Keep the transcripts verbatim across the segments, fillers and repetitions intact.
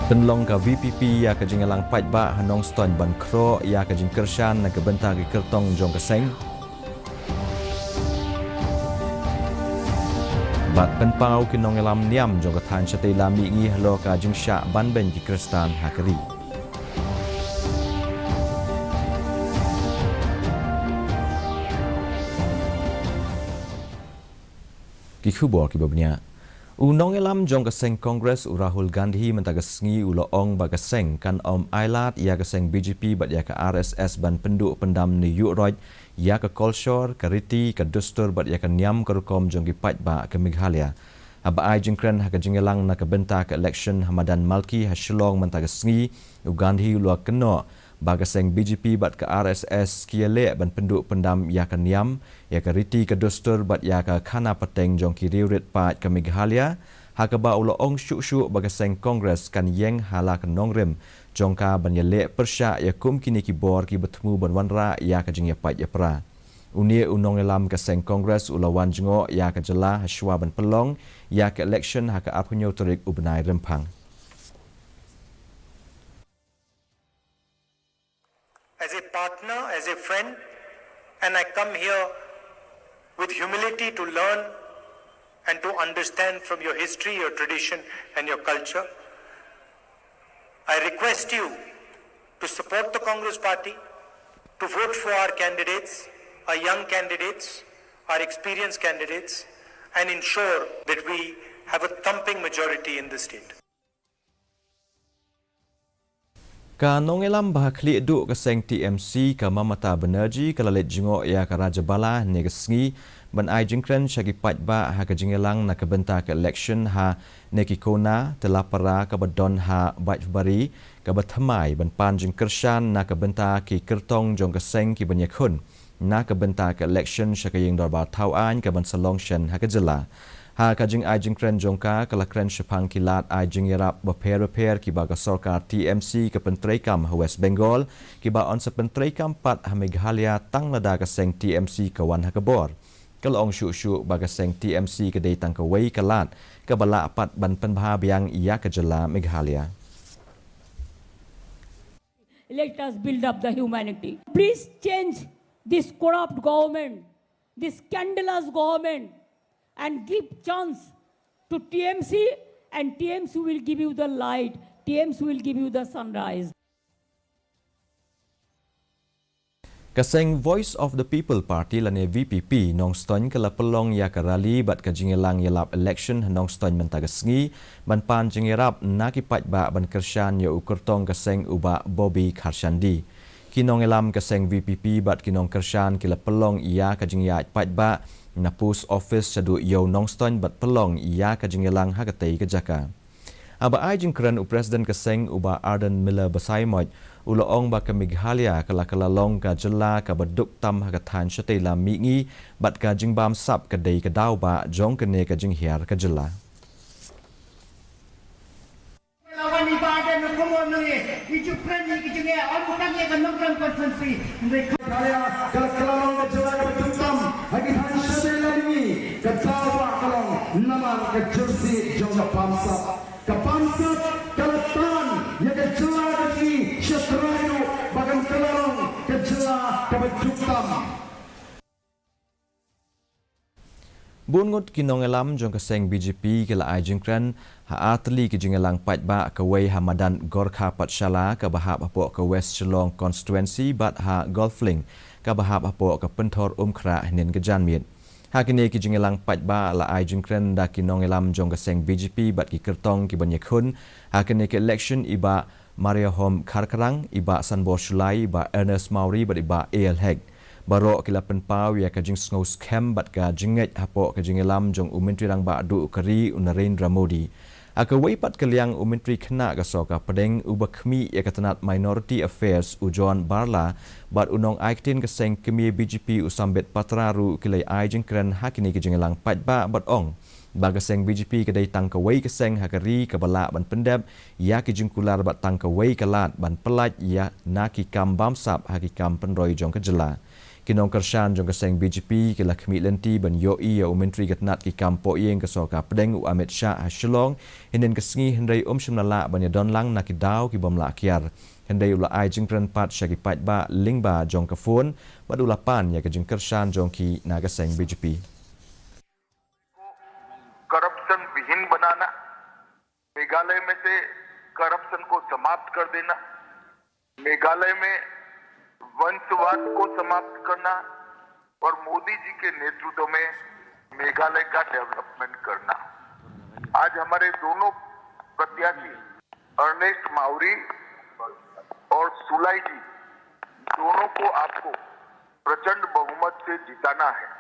Pynlong ka VPP ïa ka jingïalang paidbah ha Nongstoiñ ban khroh ïa ka jingkyrshan na ka bynta ki kyrtong jong ka seng. Bad pynpaw ki nongïalam niam jong ka thaiñ shatei lam mihngi halor ka jingshah banbeiñ ki Khristan ha ka ri. Ki khubor kiba bniah. U nongïalam jong ka seng Congress u Rahul Gandhi mynta ka sngi u la ong ba ka seng kan ym ailad ïa ka seng BJP bad ïa ka RSS ban pynduh pyndam ne ïuhroit ïa ka kolshor, ka riti, ka dustur bad ïa ka niam ka rukom jong ki paidbah ka Meghalaya. Haba ai jingkren ha ka jingïalang na ka bynta ka election ha madan Malki ha Shillong mynta ka sngi, u Gandhi u la kynnoh ba ka seng BJP bad ka RSS ki ïaleh ban pynduh pyndam ïa ka niam, ïa ka riti ka dustur bad ïa ka khana pateng jong ki riewrit paid ka Meghalaya, ha kaba u la ong shuh shuh ba ka seng Congress kan ïeng ha la ka nongrim jong ka ban ïaleh pyrshah ïa kum kine ki bor kiba thmu ban wanrah ïa ka jingïapait ïapra. Une u nongïalam ka seng Congress u la wan jngoh ïa ka jylla ha shuwa ban pynlong ïa ka election ha ka arphew hynñiew tarik u bnai Rymphang. As a partner, as a friend, and I come here with humility to learn and to understand from your history, your tradition, and your culture. I request you to support the Congress Party, to vote for our candidates, our young candidates, our experienced candidates, and ensure that we have a thumping majority in the state. Ka nongïalam ba ha khlieh duh ka seng TMC ka Mamata Banerjee ka la leit jngoh ïa ka Rajabala ne ka sngi ban ai jingkren sha ki paidbah ha ka jingïalang na ka bynta ka election ha Nekikona, Telapara kaba don ha Baibari, kaba thymmai ban pan jingkyrshan na ka bynta ki kyrtong jong ka seng ki ban ïakhun na ka bynta ka election sha ka ïing dorbar thaw aiñ ka ban sa long shen ha ka jylla. Ha ka jingai jingkren jong ka, ka la kren shaphang ki lad ai jingïarap bapher bapher kiba ka sorkar TMC ka pyntreikam ha West Bengal, kiba yn sa pyntreikam pat ha Meghalaya tang lada ka seng TMC ka wan ha ka bor. Ka la ong shuh shuh ba ka seng TMC ka dei tang kawei ka lad kaba lah pat ban pynbha biang ïa ka jylla Meghalaya. Let us build up the humanity. Please change this corrupt government, this scandalous government, and give chance to TMC, and TMC will give you the light, TMC will give you the sunrise. Ka seng Voice of the People Party lane VPP Nongstoiñ ka la pynlong ïa ka rally bad ka jingïalang ïalap election ha Nongstoiñ mynta ka sngi ban pan jingïarap na ki paidbah ban kyrshan ïa u kyrtong ka seng u Bah Bobby Kharshandi. Ki nongïalam ka seng VPP bad ki nongkyrshan ki la pynlong ïa ka jingïaid paidbah na post office shaduh ïew Nongstoiñ bad pynlong ïa ka jingïalang ha katei ka jaka. Haba ai jingkren u President ka seng u Bah Ardent Miller Basaiawmoit u la ong ba ka Meghalaya ka la ka la long ka jylla kaba duk tam ha ka thaiñ shatei lam mihngi bad ka jingbamsap ka dei ka daw ba jong kane ka jinghiar ka jylla. Meghalaya ka la ka la long ka jylla kaba duk tam ha ki thaiñ shatei lam mihngi, ka daw ba ka long namar ka jyrsiej jong ka bamsap. Ka bamsap ka la tan ïa ka jylla ka jong ngi sha trai ruh ba kan ka la long ka jylla kaba duk tam. Bun ngut ki nongïalam jong ka seng BJP ki la ai jingkren ha artylli ki jingïalang paidbah, kawei ha madan Gorkha Pathshala kaba hap hapoh ka West Shillong Constituency bad ha Golf Link kaba hap hapoh ka Pynthor Umkhrah hynnin ka janmiet. Ha kine ki jingïalang paidbah la ai jingkren da ki nongïalam jong ka seng BJP bad ki kyrtong ki ban ïakhun ha kane ka election i Bah Mariahom Kharkrang, i Bah Sanbor Shullai, i Bah Ernest Mawrie bad i Bah A L Hek. Baroh ki la pynpaw ïa ka jingsngew skhem bad ka jingngeit hapoh ka jingïalam jong u Myntri Rangbah Duh ka ri u Narendra Modi. Ha kawei pat ka liang u Myntri Khynnah ka Sorkar Pdeng uba khmih ïa ka tnat Minority Affairs u John Barla bad u nong ai ktien ka seng kmie BJP u Sambit Patra ruh ki la ai jingkren ha kine ki jingïalang paidbah bad ong ba ka seng BJP ka dei tang kawei ka seng ha ka ri kaba lah ban pyndep ïa ki jingkular bad tang kawei ka lad ban pyllait ïa na ki kam bamsap ha ki kam pynroi jong ka jylla. Ki nongkyrshan jong ka seng B J P ki la khmih lynti ban ïohi ïa u Myntri ka tnat ki kam poh ïing ka sorkar pdeng u Amit Shah ha Shillong hynnin ka sngi, hynrei um shym la lah ban ïadon lang na ki daw ki bym lah kiar. Hynrei u la ai jingkren pat sha ki paidbah lyngba jong ka phone bad u la pan ïa ka jingkyrshan jong ki na ka seng B J P. करप्शन विहीन बनाना, मेघालय में से करप्शन को समाप्त कर देना, मेघालय में वंशवाद को समाप्त करना और मोदी जी के नेतृत्व में मेघालय का डेवलपमेंट करना। आज हमारे दोनों प्रत्याशी अर्नेस्ट माउरी और सुलाई जी, दोनों को आपको प्रचंड बहुमत से जिताना है।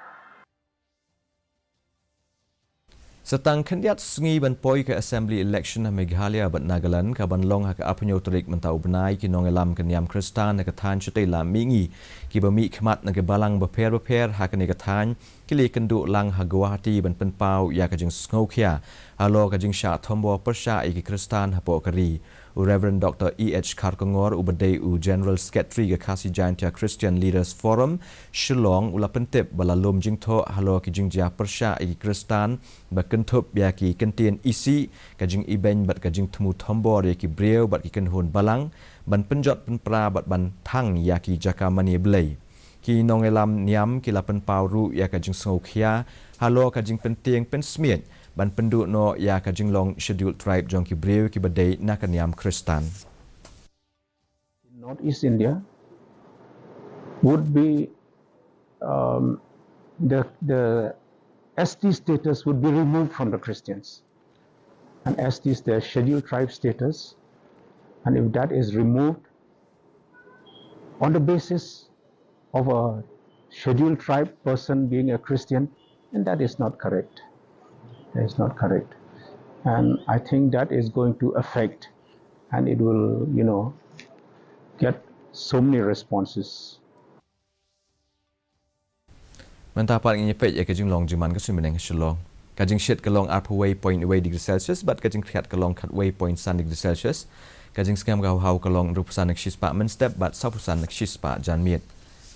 Sa tang khyndiat sngi ban poi ka Assembly Election ha Meghalaya bad Nagaland, ka ban long ha ka arphew tarik mynta u bnai, ki nongïalam ka niam Khristan ha ka thaiñ Shatei Lam Mihngi, ki ba mih khmat na ki balang bapher bapher ha kane ka thaiñ, ki la ïakynduh lang ha Guwahati ban pynpaw ïa ka jingsngewkhia halor ka jingshah thombor pyrshah ïa ki Khristan hapoh ka ri. U Reverend Doctor E H Kharkongor, u ba dei u General Secretary ka Khasi Jaintia Christian Leaders Forum Shillong, u la pyntip ba la lum jingthoh halor ki jingjia pyrshah ïa ki Khristan ba kynthup ïa ki kyntien isih, ka jingibeiñ bad ka jingthmu thombor ïa ki briew bad ki kynhun balang, ban pynjot pynpra bad ban thang ïa ki jaka mane Blei. Ki nongïalam niam ki la pynpaw ruh ïa ka jingsngewkhia halor ka jingpyntieng pynsmiej ban pynduh noh ïa ka jinglong Scheduled Tribe jong ki briew ki ba dei na ka niam Khristan. In Northeast India would be, um, the, the S T status would be removed from the Christians. And S T is their Scheduled Tribe status. And if that is removed on the basis of a Scheduled Tribe person being a Christian, and that is not correct. That is not correct. And I think that is going to affect, and it will, you know, get so many responses. Mynta pat ngin ïa peit ïa ka jinglong jingman ka suiñ bneng ha Shillong. Ka jingshit ka long arphew wei point wei degree Celsius bad ka jingkhriat ka long khatwei point san degree Celsius. Ka jingsngem ka haw haw ka long hynriewphew san na ka shispah mynstep bad sawphew san na ka shispah janmiet.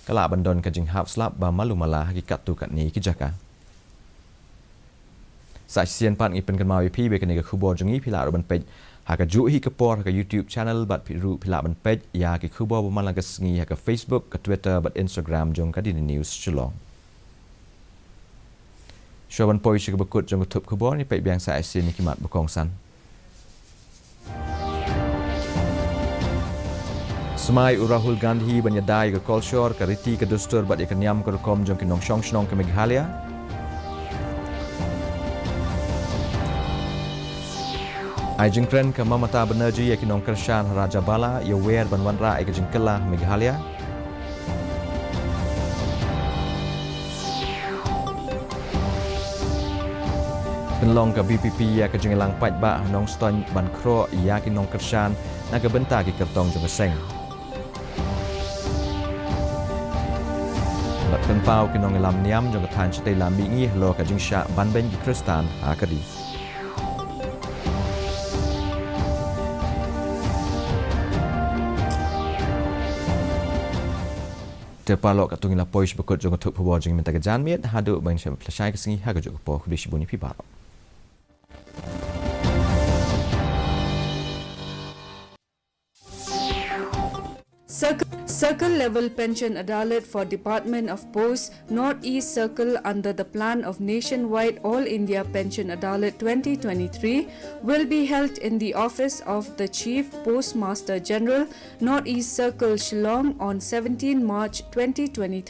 Ka lah ban don ka jinghap slap ba malu mala ha ki katto katne ki jaka. Sa shisien pat ngi pynkynmaw ïa phi ba kane ka khubor jong ngi phi lah ruh ban peit ha kajuh hi ka por ha ka YouTube channel bad phi ruh phi lah ban peit ïa ki khubor ba man la ka sngi ha ka Facebook, ka Twitter bad Instagram jong ka D D News Shillong. Shuwa ban poi sha kaba kut jong ka thup khubor, ngin peit biang sa shisien ïa ki mat ba kongsan. Smai u Rahul Gandhi ban ïada ïa ka kolshor, ka riti ka dustur bad ïa ka niam ka rukom jong ki nongshong shnong ka Meghalaya. Ai jingkren ka Mamata Banerjee ïa ki nongkyrshan ha Rajabala, ïawer ban wanrah ïa ka jingkylla ha Meghalaya. Pynlong ka V P P ïa ka jingïalang paidbah ha Nongstoiñ ban khroh ïa ki nongkyrshan na ka bynta ki kyrtong jong ka seng. Bad pynpaw ki nongïalam niam jong ka thaiñ Shatei Lam Mihngi halor ka jingshah banbeiñ ki Khristan ha ka ri. Te paralok, katto ngi la poi sha ba kut jong ka thup khubor jong ngi mynta ka janmiet, haduh ban ïashem pyrshah ka sngi ha kajuh ka por, khublei shibun ïa phi baroh. Circle, Circle Level Pension Adalat for Department of Post, North East Circle under the plan of Nationwide All India Pension Adalat twenty twenty-three will be held in the office of the Chief Postmaster General, North East Circle, Shillong on seventeen March twenty twenty-three.